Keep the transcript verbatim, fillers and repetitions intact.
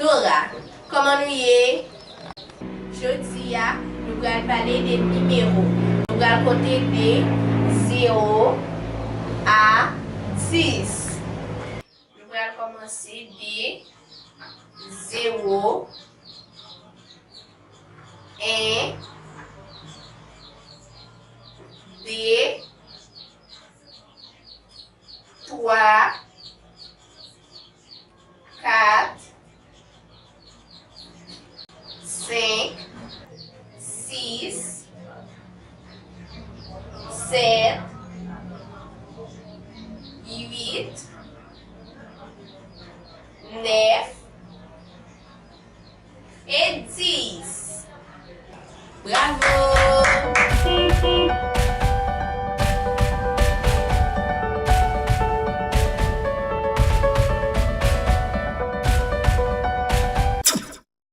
Dora, kòman nou ye? Jodi a, nou pral pale de nimewo. Nou pral konte de zewo a dis. Nou pral kòmanse de zewo, en, de, twa, kat, senk, sis, sèt, uit, nèf e dis. Bravo!